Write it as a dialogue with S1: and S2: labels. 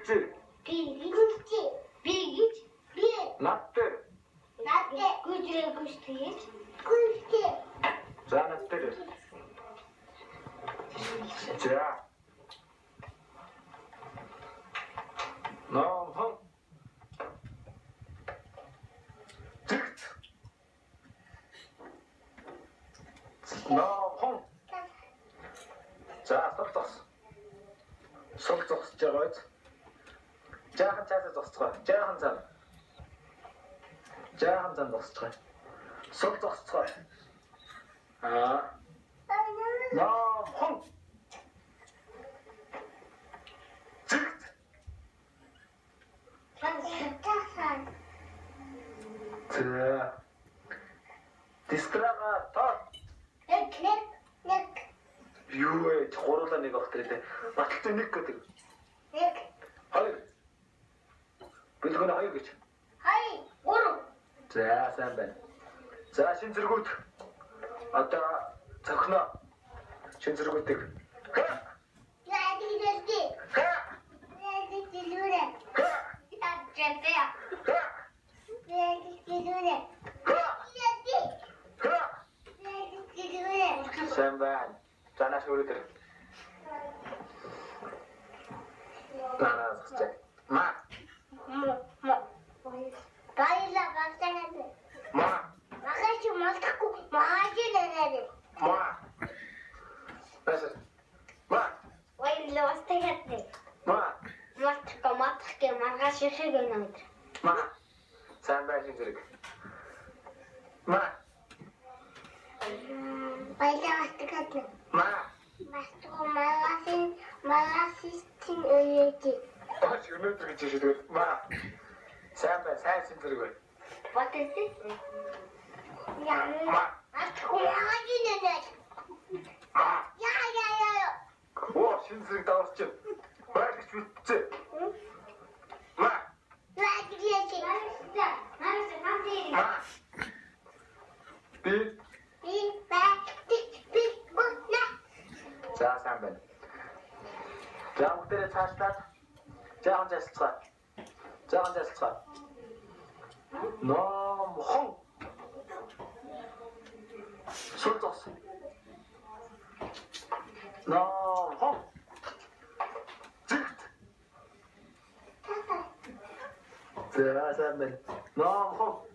S1: гэж.
S2: Би гэж. Би гэж. Би.
S1: Над дээр.
S2: Над дээр. Гүжрээ гүжтэй. Гүжтэй.
S1: За над дээр. За. Номхон. Зэгт. Номхон. За сул зогс. Сул зогсож байгаа биз? Жаахан цаасаа зогсцгоо. Жаахан цаана. Жаахан цаана зогсцгоо. Сул зогсцгоо. Аа. Номхон. Зэгт. За. Дискрага тоо.
S2: Нэг нэг нэг
S1: Юу вэ? Гурлаа нэг огт тэрээ. Баталтай нэг гэдэг.
S2: нэг
S1: Хоёр. Бэлгүүнэ хоёр гэж.
S2: хоёр гурав.
S1: За сайн байна. За шин зэргүүд. Одоо цохино. Шин зэргүүдийг. Ха! Ха! Ха! Ха! Ха! Ха! Сайн байна. За нааш өрөөдөр. Наа зогсож. Ма.
S2: Баяла багтаа.
S1: Ма.
S2: Магаач малдахгүй магаач нэрээ.
S1: Ма. Бэсэ. Ма.
S2: Баяла бастаа.
S1: Ма.
S2: Малтахгүй малтахгүй маргааш ихэг өнөөдөр.
S1: Ма. Сайн байна шин зэрэг. Ма.
S2: Баяла бастаа.
S1: Ма.
S2: Малтахгүй маргааш маргааш чинь өөдөө.
S1: Бааш өнөөдөр гэж шийдвэл ма. Сайн байна. Сайн шин зэрэг байна.
S2: Батэс. Яа.
S1: Ма.
S2: Малтахгүй маргааш нэрээ.
S1: Ма.
S2: Яа яа яа.
S1: Оо шин зэрэг даварч. Байрч битцээ. Ма. Ма. Би. За сайн байна. За бүгдээрээ цаашлаад жаахан засалцгаа. Жаахан засалцгаа. Номхон. Сул зогс. Номхон. Зэгт. За сайн байна. Номхон.